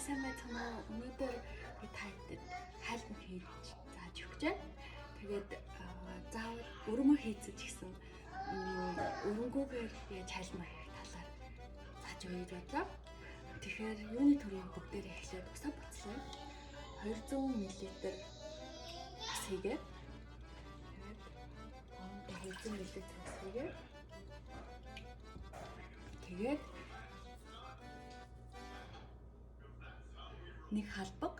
Сайн байцгаана уу? Өнөөдөр би та хэд хайлтан хийж зааж өгч байна. Тэгээд заавал өрмөө хийцэж гэсэн өрөнгөөр яаж хайлмаа хийх талаар зааж өгье гэж бодлоо. Тэгэхээр юуны түрүүнд бүгдээр эхлээд усаа буцлаа. 200 мл ус хийгээд тэгээд 200 мл ус хийгээд тэгээд нэг халбаг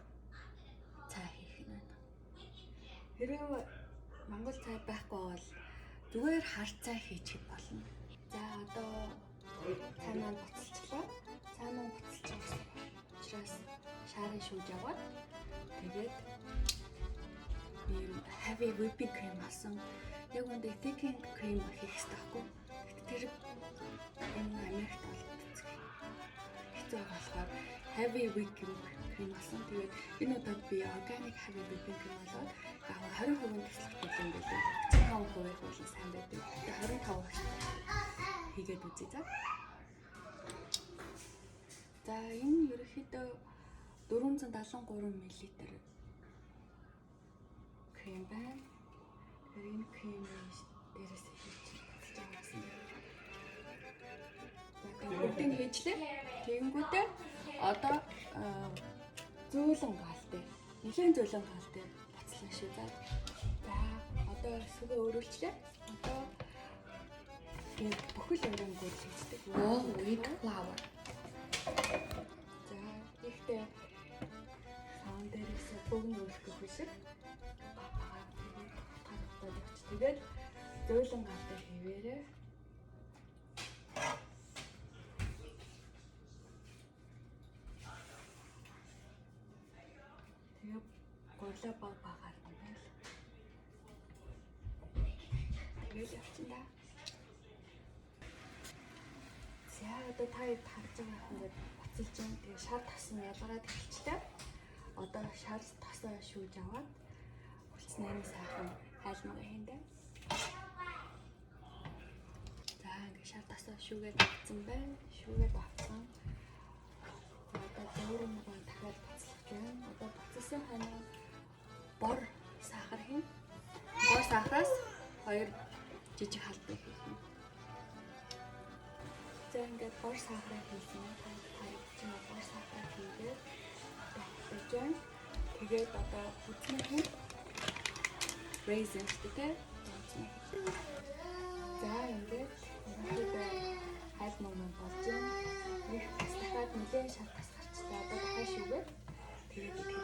цай хийх нь байна. Хэрвээ Монгол цай байхгүй бол зүгээр хар цай хийчих болно. За одоо цай маань буцалчлаа. Цай маань буцалчих учраас шарын шүүж аваад тэгээд ийм heavy whipping cream авсан. Яг үндэ thickened cream хийх хэрэгтэй байхгүй. Тэр энэ Америкт олдсон. Хэцүү болохоор heavy whipping cream авсан. Тэгээд энэ удаад би organic heavy whipping cream болоод яг 20% туслах юм байлээ. 35% бол сайн байдаг. Тэгээд 25% хийгээд үзье за. За энэ ерөнхийдөө 473 мл крем байна. Тэгэхээр энэ кремийг дээрээс хийж буцалж байгаа гэсэн. За тэгээд бүгдийг хийжлээ. Тэгэнгүүтээ одоо зөөлөн гал дээр, нэлээд зөөлөн гал дээр буцлаа шүү. За. За одоо сүгэ өөрүүлчлээ. Одоо энэ бүхэл өрөнгөөр хийждэг. Whole wheat flour. За ихтэй саун дээрээс бөгн өөрөх шиг бага тэгээд утгаа татаад өгч. Тэгээд зөөлөн гал дээр хийвээрээ. Тэгээ гурлаа баг багаар нэмэл. Тэгэл явчихна да. За одоо та хэд харж байгаа ингээд буцалж байна. Тэгээ шар тас нь ялгараад эхэлчлээ. Одоо шар тасаа шүүж аваад үлдсэн энэ сайхан хайлмага хийндэ. За ингээд шар тасаа шүүгээд авцсан байна. Шүүгээд авцсан. Одоо зөөрөнгөө дахиад буцлах байна. Одоо буцалсан хойноо бор сахар хийн. Бор сахараас 2 жижиг халбыг хийх юм. За ингээд бор сахараа хийсэн. Та чинь бор сахараа хийгээд тавьж байна. Тэгээд одоо үзнэ хийн. Raisin шүү дээ. За ингээд ерөнхийдөө хайлмаг маань болж байна. Их бас дахиад нэлээд шар тас гарчлаа. Одоо дахиад шүүгээд тэгээд идэх.